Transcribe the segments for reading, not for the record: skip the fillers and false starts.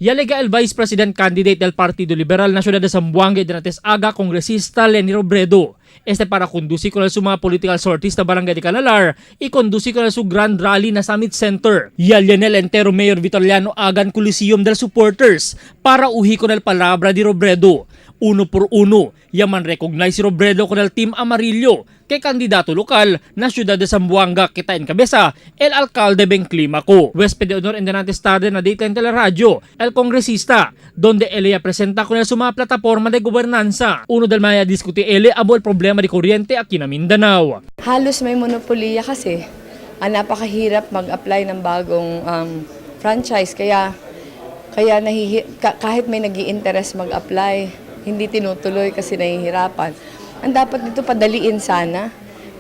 Yalega el Vice President Candidate del Partido Liberal na Ciudad de Zamboanga y Dinates Aga, Kongresista Leni Robredo. Este para conducir con el suma political sorties na Barangay de Canalar y conducir con el su Grand Rally na Summit Center. Yalyan el entero Mayor Vitaliano Agan Coliseum del supporters para uhi con el palabra di Robredo. Uno por uno, yaman recognize si Robredo con el Team Amarillo kay kandidato lokal na Ciudad de Zamboanga kita en cabeza el alcalde Ben Climaco. Huésped de honor en delante tarde na Dateline Teleradyo, el congresista, donde él ya presenta con el suma plataforma de gobernanza. Uno del maya discuti él abo el problema de kuryente aquí na Mindanao. Halos may monopoliya kasi. Ang napakahirap mag-apply ng bagong franchise. Kaya, kahit may nag interest mag-apply, hindi tinutuloy kasi nahihirapan. Ang dapat dito padaliin sana.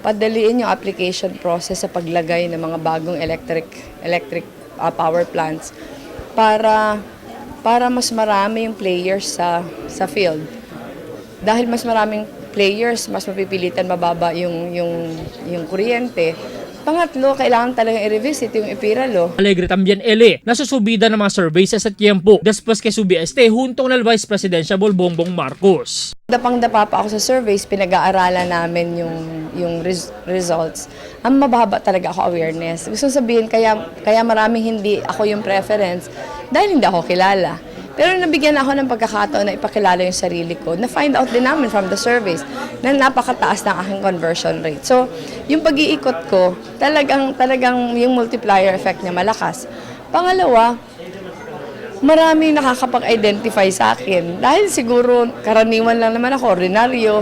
Padaliin yung application process sa paglagay ng mga bagong electric electric power plants para para mas marami yung players sa field. Dahil mas maraming players, mas mapipilitan mababa yung kuryente. Pangatlo, kailangan talagang i-revisit yung EPIRA law. Alegre también ele na susubida ng mga surveys sa tiempo después que subi este junto con el Vice Presidential Bongbong Marcos. Dapang-dapa pa ako sa surveys, pinag-aaralan namin yung results. Ang mababa talaga ako awareness. Gusto sabihin, kaya maraming hindi ako yung preference dahil hindi ako kilala. Pero nabigyan ako ng pagkakataon na ipakilala yung sarili ko. Na-find out din namin from the surveys na napakataas ng aking conversion rate. So, yung pag-iikot ko, talagang yung multiplier effect niya malakas. Pangalawa, maraming nakakapag-identify sa akin. Dahil siguro karaniwan lang naman ako, ordinaryo.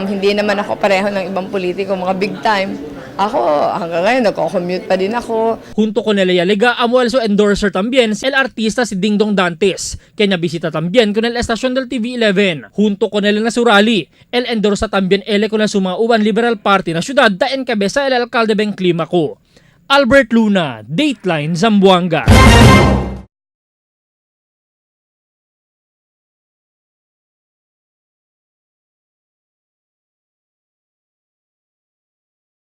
Hindi naman ako pareho ng ibang politiko, mga big time. Ako, hanggang ngayon, nagko-commute pa din ako. Junto con el Yalega, amo el su endorser también el artista si Dingdong Dantes, quien visita también con el estación del TV11. Junto con el na su rally, el endorsa también ele con el Sumauban Liberal Party na ciudad da encabeza el alcalde Ben Climaco. Albert Luna, Dateline Zamboanga.